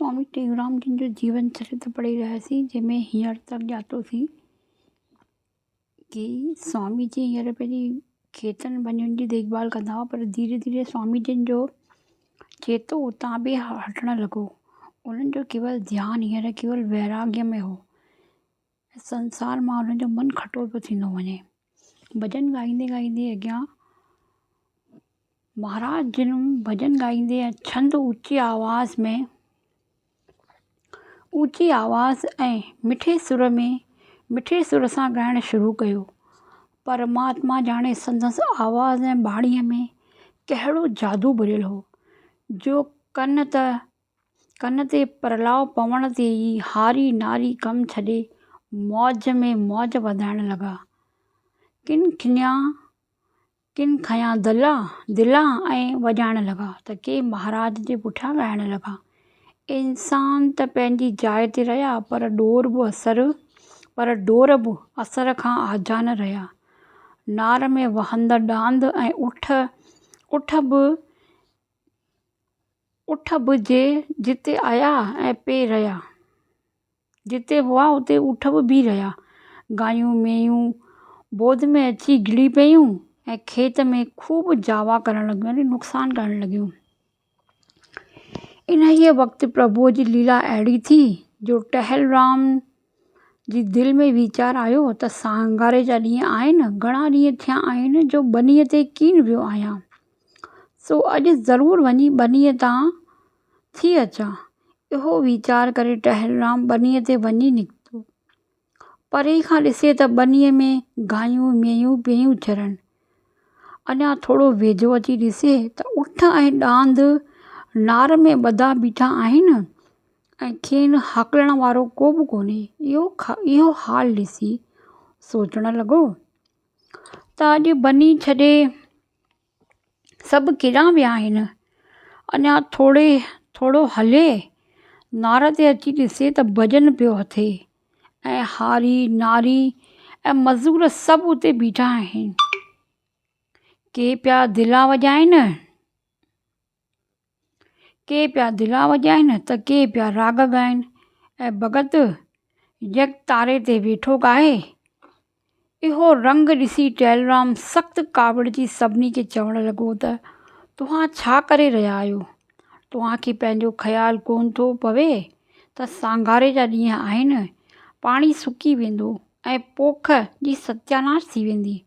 سوامي ٽيئونرام جن جو جيون چرتر پڙهي رهياسين جنهن ۾ هينئر تڪ ڄاتوسين ڪي سوامي جي هينئر پنهنجي کيتن ٻنين جي ديک ڀال ڪندا هئا پر ڌيري ڌيري سوامي جن جو چيتو اتان به هٽڻ لڳو انهن جو ڪيول ڌيان هينئر ڪيول ويراڳيه ۾ هو ۽ سنسار مان انهن جو من کٽو پيو ٿيندو وڃي ڀڄن ڳائيندي ڳائيندي اڳيان مهاراج جن ڀڄن ڳائيندي ۽ ڇند اوچي آواز ۾ اوچي آواز ۽ مٺي سر ۾ مٺي سر سان ڳائڻ شروع ڪيو. پرماتما ڄاڻي سندس آواز ۽ ٻاڻيء ۾ ڪهڙو جادو ڀريل هو، جو ڪن ته ڪن تي پرلاء پوڻ تي ئي هاري ناري ڪم ڇڏي موج ۾ موج وڌائڻ لڳا. ڪن کنيا ڪن کنيا دلا، دلا ۽ وڄائڻ لڳا ته ڪي مهاراج جي پٺيان ڳائڻ لڳا. انسان ته پنهنجي جاء تي رهيا پر ڏور به اثر پر ڏور به اثر کان آجا نه رهيا. نار ۾ وهندڙ ڏاند ۽ اٺ اٺ به اٺ به جي جتي آيا ۽ پئي رهيا. جتي هئا اتي اٺ به بيهي رهيا. گايون مينهيون بود ۾ اچي گهڙي پيون ۽ کيت ۾ خوب جاوا ڪرڻ لڳيون يعني نقصان ڪرڻ لڳيون. انهيء وقت پرڀوء جي ليلا اهڙي ٿي جو ٽهلرام جي دل ۾ ويچار آيو ته سانگاري جا ڏينهن آهن، گهڻا ڏينهن ٿيا آهن جو ٻنيء تي ڪين ويو آهيان، سو اڄ ضرور وڃي ٻنيء تان ٿي اچان. اهو ويچار ڪري ٽهلرام ٻنيء تي وڃي نڪتو. پري کان ڏسي ته ٻنيء ۾ گايون مينهيون پيون چرن. اڃا ٿورو ويجهو اچي ڏسي ته اٺ ۽ ڏاند نار ۾ ٻڌا بيٺا آهن ۽ کين هڪلڻ وارو ڪو به ڪونهي. اهو حال ڏسي سوچڻ لڳو ته اڄ ٻني ڇڏي سڀ ڪيڏانهن ويا آهن؟ اڃا ٿوري ٿورو هلي نار تي اچي ڏسي ته ڀڄن پيو ٿئي ۽ هاري ناري ۽ مزور سڀ اتي بيٺا آهن. ڪي پيا دلا وڄائن، ڪي پيا دلا وڄائن ته ڪي پيا راڳ ڳائن ۽ ڀڳت يڪ تاري تي ويٺو ڳائي. اهو رنگ ڏسي ٽيلرام سخت ڪاوڙجي سڀني کي چوڻ لڳو ته توهان ڇا ڪري رهيا آهيو؟ توهان کي پنهنجو خيال ڪونه ٿو پوي ته سانگهاري جا ڏينهن آهن، پاڻي سڪي ويندو ۽ پوک جي ستياناش ٿي ويندي.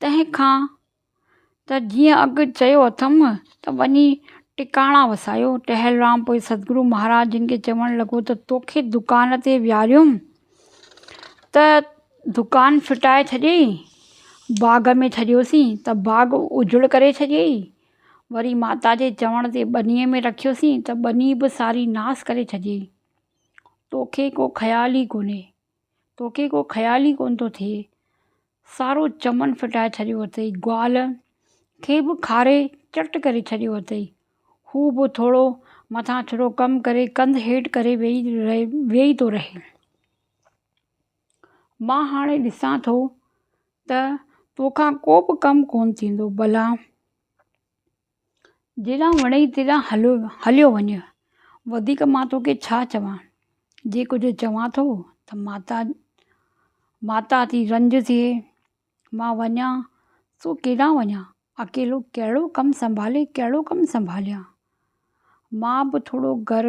تنهن کان ته جيئن اڳ چيو اٿم ته وڃي ٽڪاڻا وسايو. ٽهلرام پوء ستگرو مهاراج جن کي چوڻ لڳو ته توکي دڪان تي ويهاريم ته دڪان ڦٽائي ڇڏيئي، باغ ۾ ڇڏيوسين ته باغ اجڙ ڪري ڇڏيئي، وري ماتا جي چوڻ تي ٻنيء ۾ رکيوسين ته ٻني به ساري ناس ڪري ڇڏيئي. توکي ڪو خيال ئي ڪونهي. توکي ڪو خيال ئي ڪونه ٿو ٿئي. سارو چمن ڦٽائي ڇڏيو اٿئي. گوال کي به کاري چٽ ڪري ڇڏيو اٿئي. هو به ٿورو مٿاڇرو ڪم ڪري ڪنڌ هيٺ ڪري ويهي ٿو رهي. مان هاڻي ڏسان ٿو ته توکان ڪو به ڪم ڪونه ٿيندو. ڀلا جيڏانهن وڻئي تيڏانهن هليو وڃ. وڌيڪ مان توکي ڇا چوان؟ جي ڪجهه چوان ٿو ته ماتا ماتا ٿي رنج ٿئي. مان وڃان سو ڪيڏانهن وڃان؟ اڪيلو ڪهڙو ڪم سنڀالي ڪهڙو ڪم سنڀاليان؟ مان به ٿورو گهر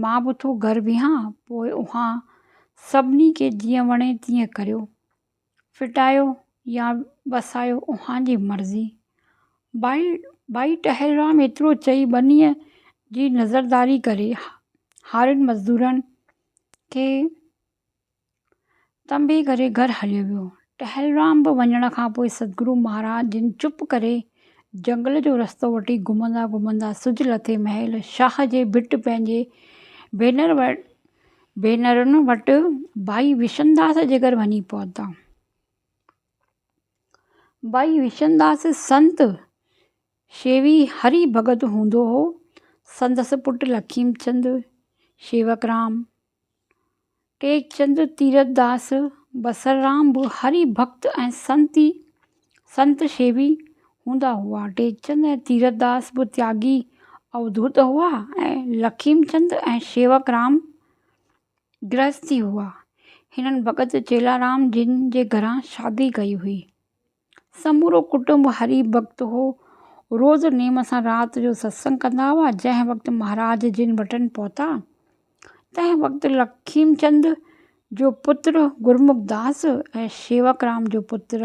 مان به ٿو گهر ويهان پوء اوهان سڀني کي جيئن وڻي تيئن ڪريو. ڦٽايو يا وسايو اوهان جي مرضي. ڀائي ڀائي ٽهلرام ايترو چئي ٻنيء جي نظرداري ڪري هارين مزدورن کي تنبيهه ڪري گهر هليو ويو. ٽهلرام به وڃڻ کان پوء ستگرو مهاراج جن چپ ڪري جنگل جو رستو وٺي گهمندا گهمندا سج لٿي مهل شاهه جي ڀٽ پنهنجي ڀينر وٽ ڀينرن وٽ ڀائي وشنداس جي گهر وڃي پهتا. ڀائي وشنداس سنت شيوي هري ڀڳت هوندو هو. سندس پٽ لکيمچند، شيوڪرام، ٽيڪچند تيرٿداس، بصررام به هري ڀڳت ۽ سنتي سنت شيوي هوندا هئا. ٽيڪچند ۽ تيرٿداس به تياڳي اوڌوت هئا ۽ لکيمچند ۽ شيوڪرام گرهستي هئا. هنن ڀڳت چيلارام جن جي گهران شادي ڪئي هئي. سمورو ڪٽنب هري ڀڳت هو. روز نيم سان رات جو ستسنگ ڪندا هئا. جنهن وقت مهاراج جن وٽن پهتا، تنهن وقت لکيمچند جو پتر گرمکداس ۽ شيوڪرام جو پتر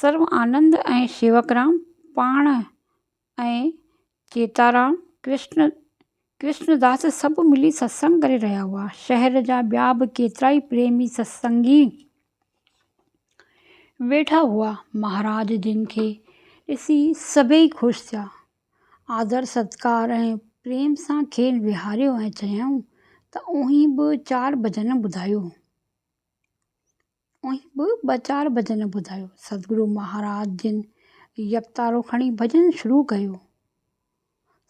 سرو آنند ۽ شيوڪرام پاڻ ۽ چيتارام، ڪرشن ڪرشنداس سڀ ملي ستسنگ ڪري رهيا هئا. شهر جا ٻيا به ڪيترائي پريمي ستسنگي ويٺا هئا. مهاراج جن کي ڏسي سڀيئي خوش ٿيا. آدر ستڪار ۽ پريم سان کين ويهاريو ۽ چيائون ته اوهين به چار ڀڄن ٻڌايو. اوهين به ٻه چار ڀڄن ٻڌايو. ستگرو مهاراج جن يڪتارو کڻي ڀڄن شروع ڪيو.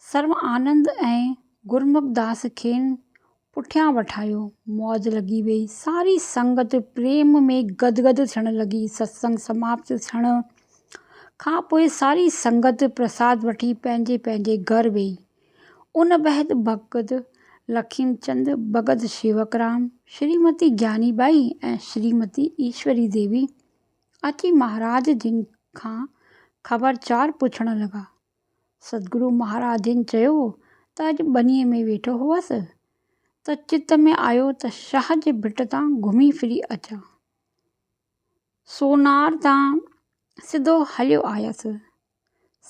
سرو آنند ۽ گرمکداس کين پٺيان وٺايو. موج لڳي ويئي. ساري سنگت پريم ۾ گدگد ٿيڻ لڳي. ستسنگ سماپت ٿيڻ کان پوء ساري سنگت پرساد وٺي پنهنجي پنهنجي گهر ويئي. ان بعد ڀڳت لکيمچند، ڀڳت شيوڪرام، شريمتي گياني ٻائي ۽ شريمتي ايشوري ديوي اچي مهاراج جن کان خبر چار پڇڻ لڳا. ستگرو مهاراج جن چيو ته اڄ ٻنيء ۾ ويٺو هوس ته چت ۾ آيو ته شاهه جي ڀٽ تان گهمي ڦري اچان. سونار تان سڌو هليو آيس.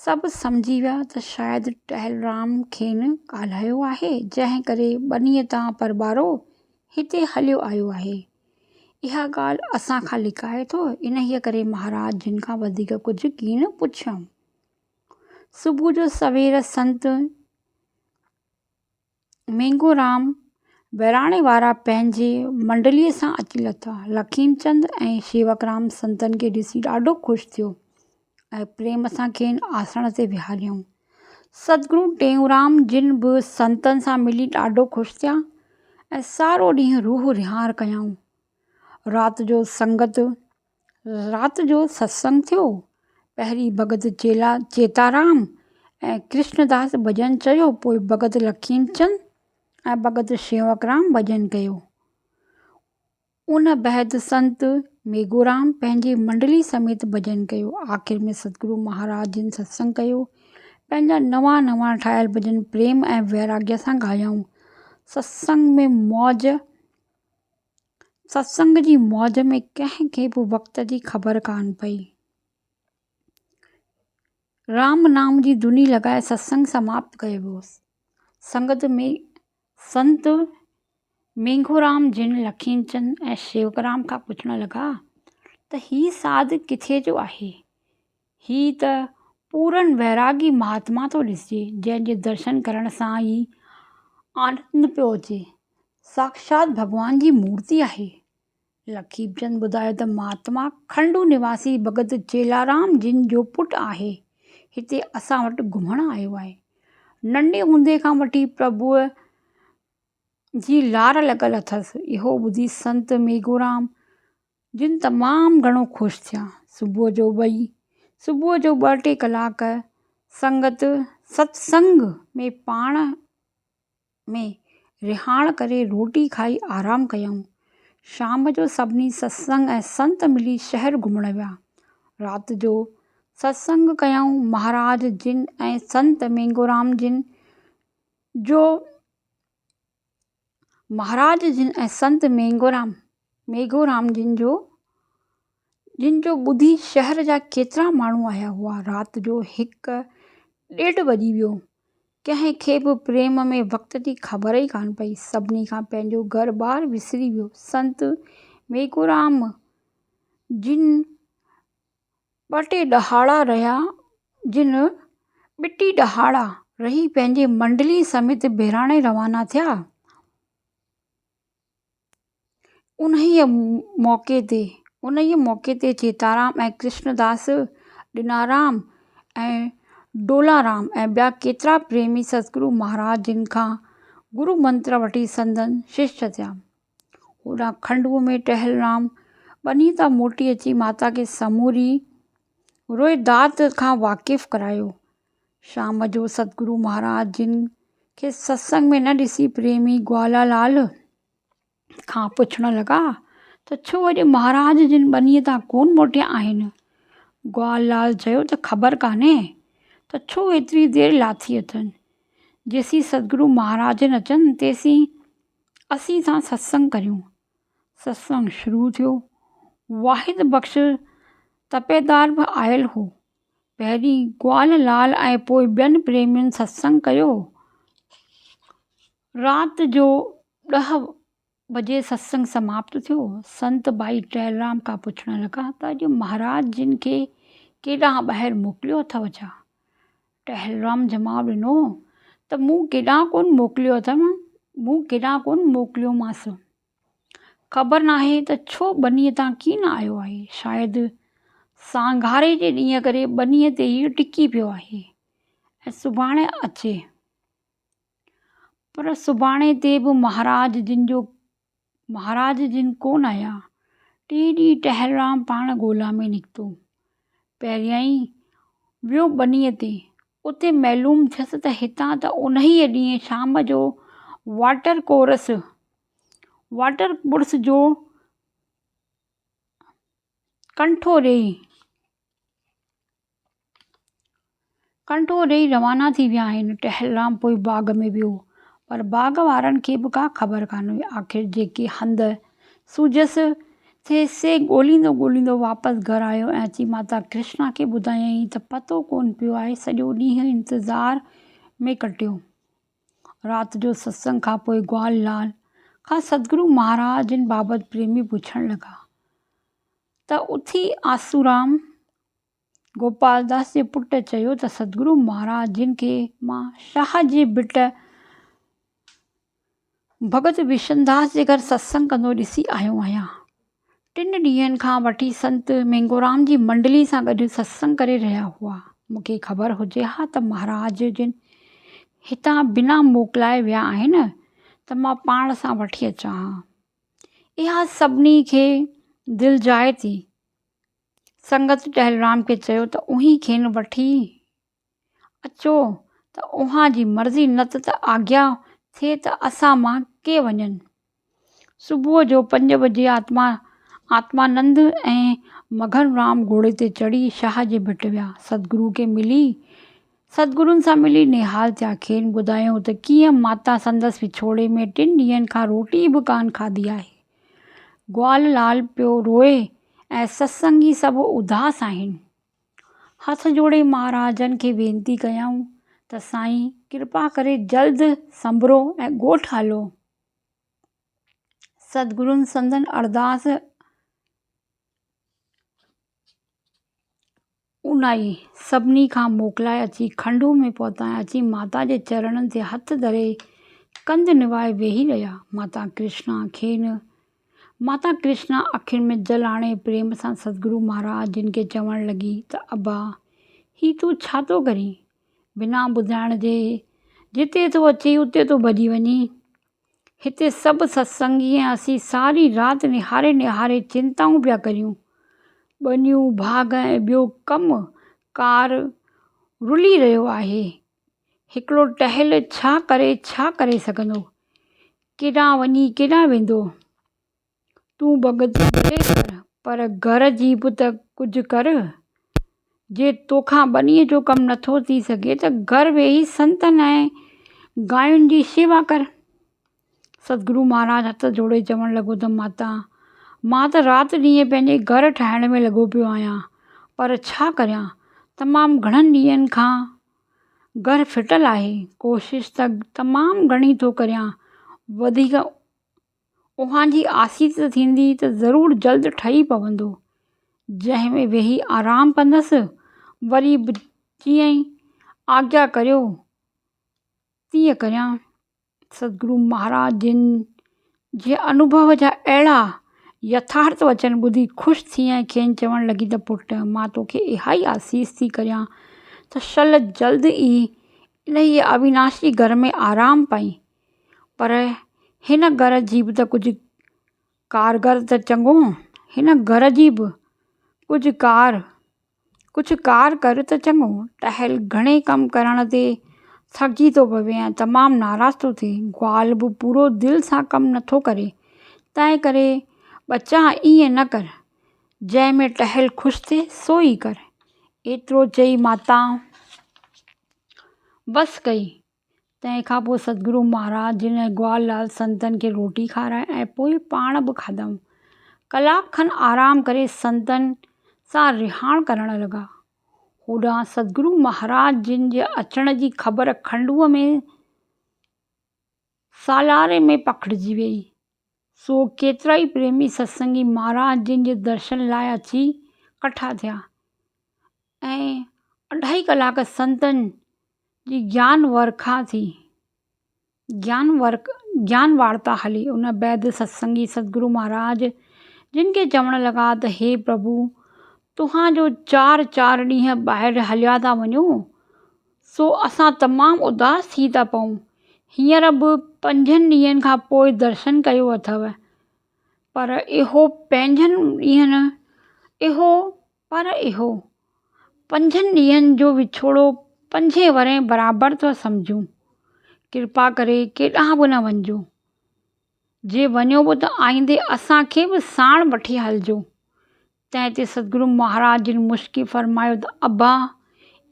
سڀ سمجهي ويا ته شايد ٽهلرام کين ڳالهايو آهي، جنهن ڪري ٻنيء تان پرٻارو هتي هليو آيو آهي. اها ڳالهه اسان کان لڪائي ٿو، انهيء ڪري مهاراج جن کان وڌيڪ ڪجهه ڪين پڇيائون. صبح جو سوير سنت مينگهورام بهراڻي وارا پنهنجي منڊليء سان اچي لٿا. لکيمچند ۽ شيوڪرام سنتن کي ڏسي ڏاڍو خوش ٿيو ۽ پريم سان کين آسڻ تي ويهاريائون. ستگرو ٽيئونرام جن به سنتن سان ملي ڏاڍو خوش ٿيا ۽ سارو ڏينهن روح رهاڻ ڪيائون. رات جو سنگت رات جو ستسنگ ٿيو. پهرين ڀڳت چيلا چيتارام ۽ ڪرشنداس ڀڄن چيو، پوء ڀڳت لکيمچند ۽ ڀڳت شيوڪرام ڀڄن ڪيو. ان بعد سنت ميگهورام پنهنجي منڊلي سميت ڀڄن ڪيو. آخر ۾ ستگرو مهاراج جن ستسنگ ڪيو. پنهنجا نوان نوان ٺاهيل ڀڄن پريم ۽ ويراڳيء سان ڳايائون. ستسنگ ۾ موج ستسنگ جي موج ۾ ڪنهن کي به وقت جي خبر ڪانه پئي. رام نام جي ڌوني لڳائي ستسنگ سماپت ڪيو ويو. سنگت ۾ سنت مينگهورام جن لکيمچند ۽ شيوڪرام کان پڇڻ لڳا ته هي ساڌ ڪٿي جو آهي؟ هي ته پورن ويراڳي مهاتما ٿو ڏسجي، جنهن جي درشن ڪرڻ سان ئي آنند پيو اچي. ساڪشات ڀڳوان جي مورتي آهي. لکيمچند ٻڌايو ته مهاتما کنڊو نواسي ڀڳت چيلارام جن جو پٽ آهي. هتي اسان وٽ گهمڻ آيو آهي. ننڍي هوندي کان وٺي پرڀوء جي لار لڳل اٿس. اهو ٻڌي سنت ميگهورام جن تمام گهڻو خوش ٿيا. صبح جو ٻئي صبح جو ٻه ٽي ڪلاڪ سنگت ستسنگ ۾ پاڻ ۾ رهاڻ ڪري روٽي کائي آرام ڪيائون. شام جو سڀني ستسنگ ۽ سنت ملي شهر گهمڻ ويا. رات جو ستسنگ ڪيائون. مهاراج جن ۽ سنت مينگهورام جن جو مهاراج جن ۽ سنت مينگهورام ميگهورام جن جو جن جو ٻڌي شهر جا ڪيترا ماڻهو آيا هئا. رات جو هڪ ڏيڍ وڄي ويو. ڪنهن کي به پريم ۾ وقت جي خبر ئي ڪانه پئي. سڀني کان پنهنجو گهر ٻار وسري ويو. سنت ميگهورام جن ٻه ٽي ڏهاڙا رهيا، جن ٻٽي ڏهاڙا رهي پنهنجي منڊلي سميت بهراڻي روانا ٿيا. انهيء موقعي تي انهيء موقعي تي چيتارام ۽ ڪرشنداس، ڏنارام ۽ ڊولارام ۽ ٻيا ڪيترا پريمي ستگرو مهاراج جن کان گرو منتر وٺي سندن شش ٿيا. هوڏانهن کنڊوء ۾ ٽهلرام ٻنيء تان موٽي اچي ماتا کي سموري روئداد کان واقف ڪرايو. شام جو ستگرو مهاراج جن کي ستسنگ ۾ نه ڏسي پريمي گوالا لال کان پڇڻ لڳا ته ڇو اڄ مهاراج جن ٻنيء تان ڪونه موٽيا آهن؟ گوال لال چيو ته خبر ڪانهي ته ڇو ايتري دير لاٿي اٿن. جيسين ستگرو مهاراجن اچن تيسين اسين سان ستسنگ ڪريون. ستسنگ شروع ٿيو. واحد بخش تپيدار به آيل هو. پهرين گوال لال ۽ پوء ٻين پريمين ستسنگ ڪيو. رات جو ڏهه بجي ستسنگ سماپت ٿيو. سنت ڀائي ٽهلرام کان پڇڻ لڳا ته اڄ مهاراج جن کي ڪيڏانهن ٻاهر موڪليو اٿو ڇا؟ ٽهلرام جواب ڏنو ته مون ڪيڏانهن ڪونه موڪليو اٿم، مون ڪيڏانهن ڪونه موڪليومانس. خبر ناهي ته ڇو ٻنيء تان ڪين آيو آهي. شايد سانگهاري جي ڏينهن ڪري ٻنيء تي ئي ٽڪي پيو آهي ۽ سڀاڻي اچي. پر سڀاڻي تي به مهاراج جن جو مهاراج جن ڪونه آيا. ٽئين ڏينهن ٽهلرام پاڻ ڳولا ۾ نڪتو. پهريائين ويو ٻنيء تي. اتي معلوم ٿيس ته هتان ته انهيء ڏينهن شام جو واٽر ڪورس واٽر ڪورس جو ڪنٺو ڏيئي ڪنٺو ڏيئي روانا ٿي ويا آهن. ٽهلرام پوء باغ ۾ ويو، پر باغ وارن کي به ڪا خبر ڪانه هئي. آخر جيڪي هنڌ سوجهيس ٿي، سي ڳوليندو ڳوليندو واپس گهر آيو ۽ اچي ماتا ڪرشنا کي ٻڌايائين ته پتو ڪونه پيو آهي، سڄو ڏينهن انتظار ۾ ڪٽيو. رات جو ستسنگ کان پوء گوال لال کان ستگرو مهاراج جن بابت پريمي پڇڻ لڳا ته اٿي آسورام گوپالداس جي پٽ چيو ته ستگرو مهاراج جن کي مان شاهه جي ڀٽ ڀڳت وشنداس جي گهر ستسنگ ڪندو ڏسي آيو آهيان. ٽن ڏينهن کان وٺي سنت مينگورام جي منڊلي سان گڏ ستسنگ ڪري رهيا هئا. مون کي خبر هجي ها ته مهاراج جن هتان بنا موڪلائي ويا آهن ته مان پاڻ سان وٺي اچان ها. اها سڀني کي دلجاء ٿي. سنگت ٽهلرام کي چيو ته اوهين کين وٺي اچو ته اوهان جي مرضي نه ته آگيا ٿئي ته اسان مان ڪي وڃن. صبح جو پنج بجي آتما آتمانند ۽ مگهن رام گهوڙي تي چڙهي شاهه جي ڀٽ ويا. ستگرو کي ملي ستگرن سان ملي نهال ٿيا. کين ٻڌايائون ته ڪيئن ماتا سندس وڇوڙي ۾ ٽن ڏينهن کان روٽي به ڪانه کاڌي آهي. گوال لال پيو روئي ۽ ستسنگي سڀ اداس آهن. هٿ جوڙي مهاراجن کي وينتي ڪيائون ته سائين ڪرپا ڪري جلد سنڀرو ۽ ڳوٺ هلو. ستگرن سندن ارداس اونائي سڀني کان موڪلائي اچي کنڊو ۾ پهتا ۽ اچي ماتا جي چرڻن تي هٿ ڌري ڪنڌ نوائي ويهي رهيا. ماتا ڪرشنا کين ماتا ڪرشنا اکين ۾ جل آڻي پريم سان ستگرو مهاراج جن کي چوڻ لڳي ته ابا هي تون ڇا ٿو ڪرين؟ بنا ٻڌائڻ جي جتي ٿو اچين اتي ٿو ڀڄي وڃين. هتي سڀ ستسنگي ۽ اسين ساري رات نهاري نهاري چنتائون پيا ڪريون. ٻنيون، باغ ۽ ٻيو ڪم ڪار رلي رهيو آهي. هڪڙو ٽهل ڇا ڪري ڇا ڪري سگهندو؟ ڪيڏانهن وڃي ڪيڏانهن ويندو؟ تون ڀڳتي ڀلي ڪر پر گهر جي به ته ڪجهه ڪر. جي توکان ٻنيء جو ڪم نٿو ٿي سگهي ته گهر ويهي سنتن ۽ گاين جي شيوا ڪر. ستگرو مهاراج هٿ جوڙي چوڻ لڳو ته ماتا! مان ته رات ڏينهن پنهنجي گهر ٺاهڻ ۾ لڳو پيو آهيان پر ڇا ڪريان تمام گهڻن ڏينهن کان گهر ڦٽل آهي. ڪوشش ته تمام گهڻي ٿو ڪريان وڌيڪ اوهان جي آسيس ٿيندي ته ضرور جلد ٺهي پوندو، جنهن ۾ ويهي آرام ڪندس، وري به جيئن آگيا ڪريو تيئن ڪريان. ستگرو مهاراج جن جي انوڀو جا اهڙا يٿارٿ وچن ٻڌي خوش ٿي ۽ کين چوڻ لڳي ته پٽ مان توکي اها ئي آسيس ٿي ڪريان ته شل جلد ئي انهيء اويناشي گهر ۾ آرام پائين. پر هن گهر جي به ته ڪجهه ڪارگر ته چڱو، هن گهر جي به ڪجهه ڪار. ڪجهه ڪار ڪر ته چڱو. ٽهل گهڻي ڪم ڪرڻ تي ٿڪجي ٿو پوي ۽ تمام ناراض ٿو ٿئي. گوال به پورو دل سان ڪم نٿو ڪري، تنهن ڪري ٻچا ائين نه ڪر. جنهن ۾ ٽهل خوش ٿئي سو ئي ڪر. ايترو چئي ماتا بس ڪئي. تنهن کان پوء ستگرو مهاراج جن ۽ گوال لال سنتن کي روٽي کارائي ۽ پوء پاڻ به کاڌائون. ڪلاڪ کن آرام ڪري سنتن سان رهاڻ ڪرڻ لڳا. هوڏانهن ستگرو مهاراج جن جي اچڻ جي خبر کنڊوء ۾ سالاري ۾ پکڙجي ويئي. سو ڪيترائي پريمي ستسنگي مهاراج جن جي درشن لاء اچي ڪٺا ٿيا ۽ اڍائي ڪلاڪ سنتن جي گيان ورکا ٿي، گيان ورک گيان وارتا هلي. ان بعد ستسنگي ستگرو مهاراج جن کي چوڻ لڳا ته هي پرڀو توهان جو چار چار ڏينهن ٻاهر هليا ٿا وڃو سو اسان تمام اداس ٿي ٿا پئون. هينئر به پنجن ڏينهن کان پوء درشن ڪيو اٿو. پر اهو پنجن ڏينهن اهو پر اهو پنجن ڏينهن جو وڇوڙو پنجين ورهين برابر ٿا سمجهون. ڪرپا ڪري ڪيڏانهن به نه وڃجو. جي وڃو به ته آئيندي اسان کي به ساڻ وٺي هلجو. تنهن تي ستگرو مهاراج جن مشڪي فرمايو ته ابا!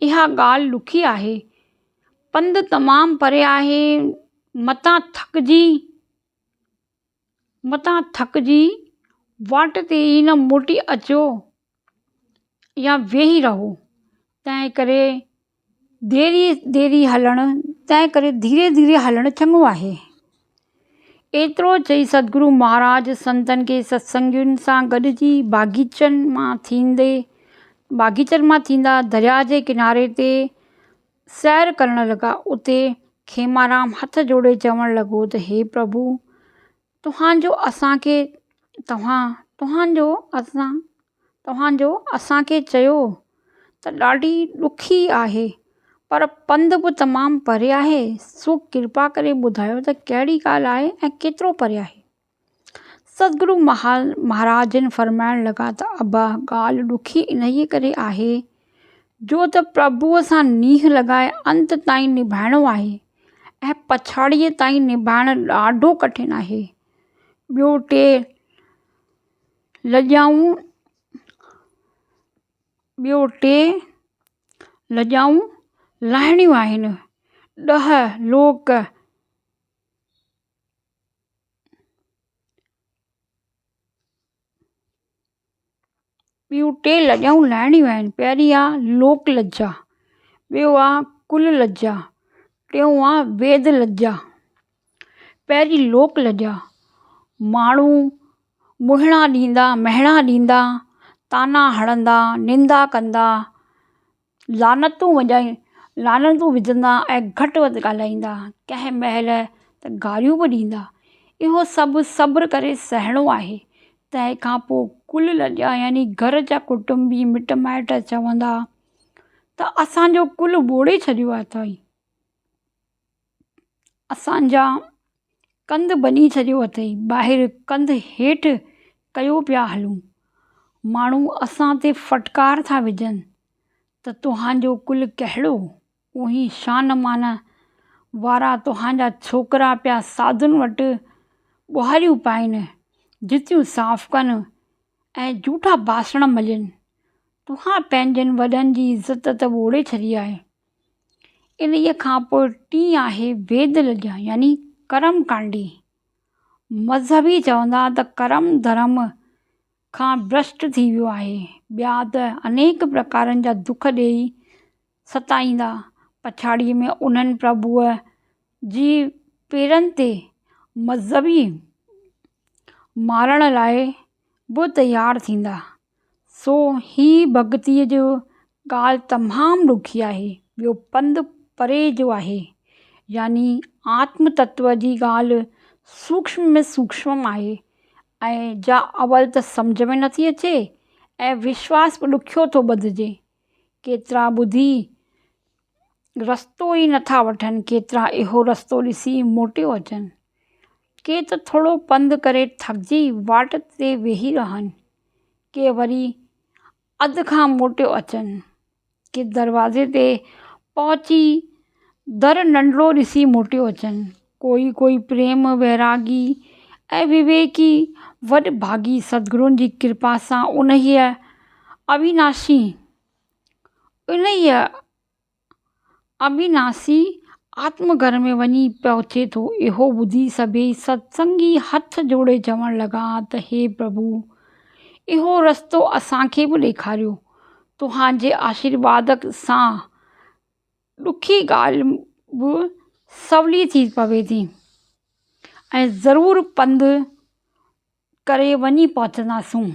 اها ڳالهه ڏکي آهي. پنڌ تمام پري آهي، متان ٿڪجي متان ٿڪجي واٽ تي ئي نه موٽي اچو يا ويهي رهو. تنهن ڪري ديري ديري هلڻ تنهن ڪري ڌيري ڌيري هلڻ چڱو آهي. ايترو چئي ستگرو مهاراج سنتن کي ستسنگين سان گڏجي باغيچن مان ٿيندي باغيچن مان ٿيندا درياء جي ڪناري تي سير ڪرڻ لڳا. اتي کيمارام هٿ جوڙي چوڻ لڳو ته هي پرڀو توهان جو اسان کي توهان توهان جو اسان توهان جو اسان کي چيو ته ڏاڍي ڏکي آهي پر پنڌ به تمام پري آهي سو ڪرپا ڪري ٻڌايو ته ڪهڙي ڳالهه آهي ۽ ڪيترو پري آهي ستگرو مهاراج جن فرمائڻ لڳا ته ابا ڳالهه ڏکي انهيء ڪري آهي جو ته پرڀوء سان نينهن لڳائي انت تائين نڀائڻو آهي ۽ پڇاڙيء تائين نڀائڻ ڏاڍو ڪٺن آهي. ٻيو ٽي لڄائون ٻيو ٽي لڄائون لاهڻيون آهن. ڏهه لوڪ. ٻيون ٽي لڄائون لاهڻيون آهن. پهرين آ لوڪ لڄا، ٻيو آ ڪل لڄا، ٽيون آ ويد لڄا. پهرين لوڪ لڄا، ماڻهو مهڻا ڏيندا، مهڻا ڏيندا، طعنا هڻندا، نندا ڪندا، لعنتون وڄائي لعنتون وجهندا ۽ گهٽ وڌ ڳالهائيندا ڪنهن مهل ته گاريون به ڏيندا اهو سڀ صبر ڪري سهڻو آهي تنهن کان پوء ڪل لڄا يعني گهر جا ڪٽنبي مٽ مائٽ چوندا ته اسانجو ڪل ٻوڙي ڇڏيو اٿئي اسان جا ڪنڌ ڀڃي ڇڏيو اٿئي، ٻاهر ڪنڌ هيٺ ڪيو پيا هلون. ماڻهو اسان تي ڦٽڪار ٿا وجهن ته توهان جو ڪل ڪهڙو؟ اوهين شان مان وارا توهان جا ڇوڪرا پيا ساڌن وٽ ٻهاريون پائين، جتيون صاف ڪن ۽ جوٺا باسڻ ملين. توهان پنهنجن وڏن جي عزت ته ٻوڙي ڇڏي آهي. انهيء کان پوء ٽين آهي ويد لڄا يعني ڪرم ڪانڊي. مذهبي چوندا ته ڪرم ڌرم کان ڀرشٽ ٿي ويو آهي. ٻيا ته انيڪ پرڪارن جا دک ڏيئي ستائيندا. پڇاڙيء ۾ انهن پرڀوء جي پيرن تي مذهبي مارڻ لاء به تيار ٿيندا. سو هي ڀڳتيء جو ڳالهه تمام ڏکي آهي، ٻيو پنڌ پري جو آهي، يعني آتم تتو جي ڳالهه سوڪشم ۾ سوڪشم آهي ۽ جا اول ته سمجهه ۾ نٿي اچي ۽ وشواس به ڏکيو ٿو ٻڌجي. ڪيترا ٻڌي رستو ئي نٿا وٺن، ڪيترا اهو رستو ڏسي موٽيو اچن. ڪي ته ٿورو پنڌ ڪري ٿڪجي واٽ تي ويهي رهن، ڪي وري اڌ کان موٽيو اچن. ڪي دروازي تي پهچي در ننڍڙو ڏسي موٽيو اچن. ڪوئي ڪوئي پريم ويراڳي ۽ وويڪي وڏ ڀاڳي ستگرن جي ڪرپا سان انهيء اويناشي انهيء اويناسي آتم گهر ۾ وڃي پهچي ٿو. اهو ٻڌي سڀيئي ستسنگي هٿ جوڙي چوڻ لڳا ته هي پرڀو! اهو رستو اسان کي به ڏيکاريو. توهان جي آشيرواد سان ڏکي ڳالهه به سولي ٿي پوي ٿي ۽ ضرور پنڌ ڪري وڃي پهچنداسون.